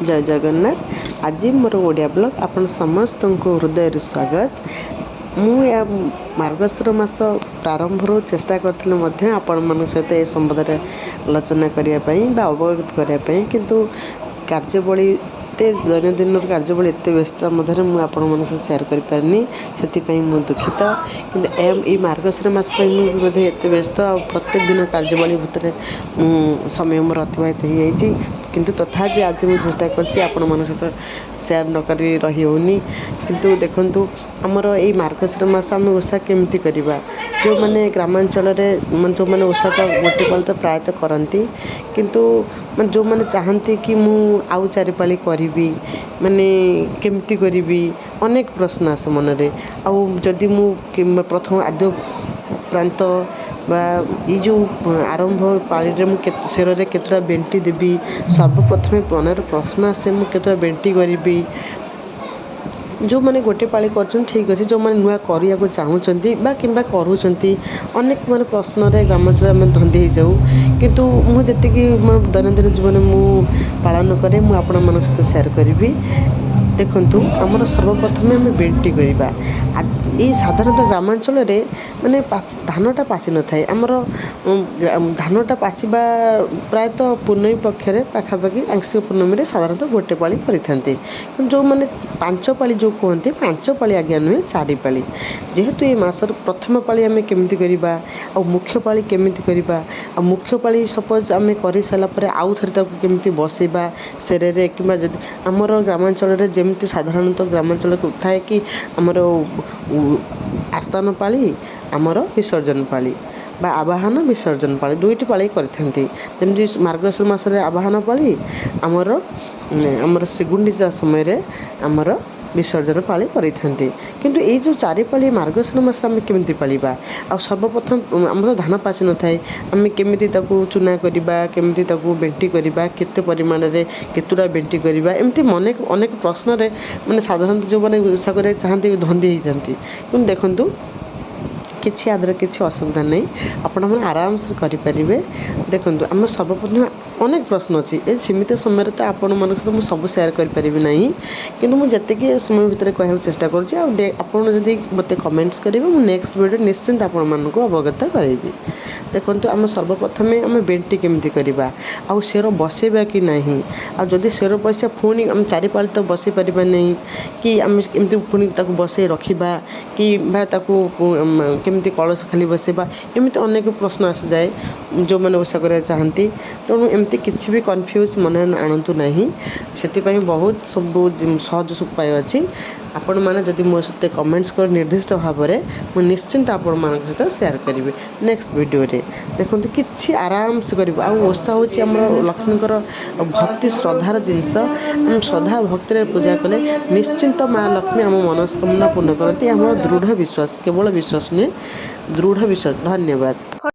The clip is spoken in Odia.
ଜୟ ଜଗନ୍ନାଥ। ଆଜି ମୋର ଓଡ଼ିଆ ବ୍ଲଗ୍ ଆପଣ ସମସ୍ତଙ୍କୁ ହୃଦୟରୁ ସ୍ୱାଗତ। ମୁଁ ଏହା ମାର୍ଗଶିର ମାସ ପ୍ରାରମ୍ଭରୁ ଚେଷ୍ଟା କରିଥିଲି ମଧ୍ୟ ଆପଣମାନଙ୍କ ସହିତ ଏ ସମ୍ବନ୍ଧରେ ଆଲୋଚନା କରିବା ପାଇଁ ବା ଅବଗତ କରିବା ପାଇଁ, କିନ୍ତୁ କାର୍ଯ୍ୟବଳି ଏତେ, ଦୈନନ୍ଦିନର କାର୍ଯ୍ୟବଳି ଏତେ ବ୍ୟସ୍ତ ମଧ୍ୟରେ ମୁଁ ଆପଣମାନଙ୍କ ସହ ସେୟାର କରିପାରିନି, ସେଥିପାଇଁ ମୁଁ ଦୁଃଖିତ। କିନ୍ତୁ ଏଇ ମାର୍ଗଶିର ମାସ ପାଇଁ ମୁଁ ବି ମଧ୍ୟ ଏତେ ବ୍ୟସ୍ତ ଆଉ ପ୍ରତ୍ୟେକ ଦିନ କାର୍ଯ୍ୟବଳି ଭିତରେ ମୁଁ ସମୟ ମୋର ଅତିବାହିତ ହେଇଯାଇଛି। କିନ୍ତୁ ତଥାପି ଆଜି ମୁଁ ଚେଷ୍ଟା କରିଛି, ଆପଣମାନଙ୍କ ସହିତ ସେୟାର ନ କରି ରହି ହେଉନି। କିନ୍ତୁ ଦେଖନ୍ତୁ, ଆମର ଏଇ ମାର୍ଗଶିର ମାସ ଆମେ ଓଷା କେମିତି କରିବା। ଯେଉଁମାନେ ଗ୍ରାମାଞ୍ଚଳରେ, ମାନେ ଯେଉଁମାନେ ଓଷା ତ ଗୋଟେ ପାଳି ତ ପ୍ରାୟତଃ କରନ୍ତି, କିନ୍ତୁ ମାନେ ଯେଉଁମାନେ ଚାହାନ୍ତି କି ମୁଁ ଆଉ ଚାରି ପାଳି କରିବି, ମାନେ କେମିତି କରିବି, ଅନେକ ପ୍ରଶ୍ନ ଆସେ ମନରେ। ଆଉ ଯଦି ମୁଁ ପ୍ରଥମ ଆଦ୍ୟ ପ୍ରାନ୍ତ ବା ଏଇ ଯେଉଁ ଆରମ୍ଭ ପାଳିରେ ମୁଁ କେତେ ସେରରେ କେତେଟା ବେଣ୍ଟି ଦେବି, ସର୍ବପ୍ରଥମେ ମନରେ ପ୍ରଶ୍ନ ଆସେ, ମୁଁ କେତେଟା ବେଣ୍ଟି କରିବି। ଯେଉଁମାନେ ଗୋଟେ ପାଳି କରୁଛନ୍ତି, ଠିକ୍ ଅଛି। ଯେଉଁମାନେ ନୂଆ କରିବାକୁ ଚାହୁଁଛନ୍ତି ବା କିମ୍ବା କରୁଛନ୍ତି, ଅନେକ ମାନେ ପ୍ରଶ୍ନରେ ଗ୍ରାମାଞ୍ଚଳରେ ଆମେ ଧନ୍ଦି ହେଇଯାଉ। କିନ୍ତୁ ମୁଁ ଯେତିକି ମୋ ଦୈନନ୍ଦିନ ଜୀବନ ମୁଁ ପାଳନ କରେ, ମୁଁ ଆପଣମାନଙ୍କ ସହିତ ସେୟାର କରିବି। ଦେଖନ୍ତୁ, ଆମର ସର୍ବପ୍ରଥମେ ଆମେ ବେଣ୍ଟି କରିବା। ଏଇ ସାଧାରଣତଃ ଗ୍ରାମାଞ୍ଚଳରେ ମାନେ ଧାନଟା ପାଚି ନଥାଏ। ଆମର ଧାନଟା ପାଚିବା ପ୍ରାୟତଃ ପୂର୍ଣ୍ଣମୀ ପକ୍ଷରେ, ପାଖାପାଖି ଆଂଶିକ ପୂର୍ଣ୍ଣମୀରେ ସାଧାରଣତଃ ଗୋଟେ ପାଳି କରିଥାନ୍ତି। କିନ୍ତୁ ଯେଉଁମାନେ ପାଞ୍ଚ ପାଳି ଯେଉଁ କୁହନ୍ତି, ପାଞ୍ଚ ପାଳି ଆଜ୍ଞା ନୁହେଁ, ଚାରି ପାଳି। ଯେହେତୁ ଏ ମାସର ପ୍ରଥମ ପାଳି ଆମେ କେମିତି କରିବା ଆଉ ମୁଖ୍ୟ ପାଳି କେମିତି କରିବା, ଆଉ ମୁଖ୍ୟ ପାଳି ସପୋଜ୍ ଆମେ କରିସାରିଲା ପରେ ଆଉ ଥରେ ତାକୁ କେମିତି ବସେଇବା ସେରରେ, କିମ୍ବା ଯଦି ଆମର ଗ୍ରାମାଞ୍ଚଳରେ ଯେମିତି ସାଧାରଣତଃ ଗ୍ରାମାଞ୍ଚଳରେ ଥାଏ କି ଆମର ଆସ୍ଥାନ ପାଳି, ଆମର ବିସର୍ଜନ ପାଳି ବା ଆବାହନ ବିସର୍ଜନ ପାଳି, ଦୁଇଟି ପାଳି କରିଥାନ୍ତି। ଯେମିତି ମାର୍ଗଶିର ମାସରେ ଆବାହନ ପାଳି, ଆମର ଶ୍ରୀଗୁଣ୍ଡିଚା ସମୟରେ ଆମର ବିସର୍ଜନ ପାଳି କରିଥାନ୍ତି। କିନ୍ତୁ ଏଇ ଯେଉଁ ଚାରି ପାଳି ମାର୍ଗଶିର ମାସ ଆମେ କେମିତି ପାଳିବା, ଆଉ ସର୍ବପ୍ରଥମ ଆମର ଧାନ ପାଚି ନଥାଏ, ଆମେ କେମିତି ତାକୁ ଚୁନା କରିବା, କେମିତି ତାକୁ ବେଣ୍ଟି କରିବା, କେତେ ପରିମାଣରେ କେତୁଟା ବେଣ୍ଟି କରିବା, ଏମିତି ଅନେକ ଅନେକ ପ୍ରଶ୍ନରେ ମାନେ ସାଧାରଣତଃ ଯେଉଁମାନେ ଓଷା କରିବାକୁ ଚାହାନ୍ତି ଧନ୍ଦି ହେଇଯାନ୍ତି। କିନ୍ତୁ ଦେଖନ୍ତୁ, କିଛି ଆ ଦେହରେ କିଛି ଅସୁବିଧା ନାହିଁ, ଆପଣମାନେ ଆରାମସରେ କରିପାରିବେ। ଦେଖନ୍ତୁ, ଆମେ ସର୍ବପ୍ରଥମେ ଅନେକ ପ୍ରଶ୍ନ ଅଛି, ଏ ସୀମିତ ସମୟରେ ତ ଆପଣମାନଙ୍କ ସହିତ ମୁଁ ସବୁ ସେୟାର କରିପାରିବି ନାହିଁ। କିନ୍ତୁ ମୁଁ ଯେତିକି ସମୟ ଭିତରେ କହିବାକୁ ଚେଷ୍ଟା କରୁଛି, ଆଉ ଆପଣ ଯଦି ମୋତେ କମେଣ୍ଟସ୍ କରିବେ, ମୁଁ ନେକ୍ସଟ ଭିଡ଼ିଓ ନିଶ୍ଚିନ୍ତ ଆପଣମାନଙ୍କୁ ଅବଗତ କରାଇବି। ଦେଖନ୍ତୁ, ଆମେ ସର୍ବପ୍ରଥମେ ଆମେ ବେଣ୍ଟି କେମିତି କରିବା, ଆଉ ସେର ବସେଇବା କି ନାହିଁ, ଆଉ ଯଦି ସେର ବସେଇବା, ପୁଣି ଆମେ ଚାରି ପାଳି ତ ବସେଇ ପାରିବା ନାହିଁ କି, ଆମେ କେମିତି ପୁଣି ତାକୁ ବସେଇ ରଖିବା କି ବା ତାକୁ କେମିତି କଳସ ଖାଲି ବସେଇବା, ଏମିତି ଅନେକ ପ୍ରଶ୍ନ ଆସିଯାଏ ଯେଉଁମାନେ ଓଷା କରିବାକୁ ଚାହାନ୍ତି। ତେଣୁ ଏମିତି କିଛି ବି କନଫ୍ୟୁଜ୍ ମନରେ ଆଣନ୍ତୁ ନାହିଁ। ସେଥିପାଇଁ ବହୁତ ସବୁ ସହଜ ଉପାୟ ଅଛି। ଆପଣମାନେ ଯଦି ମୋ ସହିତ କମେଣ୍ଟସ୍ କରି ନିର୍ଦ୍ଦିଷ୍ଟ ଭାବରେ, ମୁଁ ନିଶ୍ଚିନ୍ତ ଆପଣମାନଙ୍କ ସହିତ ସେୟାର କରିବି ନେକ୍ସଟ ଭିଡ଼ିଓରେ। ଦେଖନ୍ତୁ, କିଛି ଆରାମସେ କରିବୁ। ଆଉ ଓଷା ହେଉଛି ଆମର ଲକ୍ଷ୍ମୀଙ୍କର ଭକ୍ତି ଶ୍ରଦ୍ଧାର ଜିନିଷ। ଆମେ ଶ୍ରଦ୍ଧା ଭକ୍ତିରେ ପୂଜା କଲେ ନିଶ୍ଚିନ୍ତ ମା ଲକ୍ଷ୍ମୀ ଆମ ମନସ୍କାମନା ପୂର୍ଣ୍ଣ କରନ୍ତି। ଆମର ଦୃଢ଼ ବିଶ୍ୱାସ, କେବଳ ବିଶ୍ୱାସ ନୁହେଁ, ଦୃଢ଼ ବିଶ୍ୱାସ। ଧନ୍ୟବାଦ।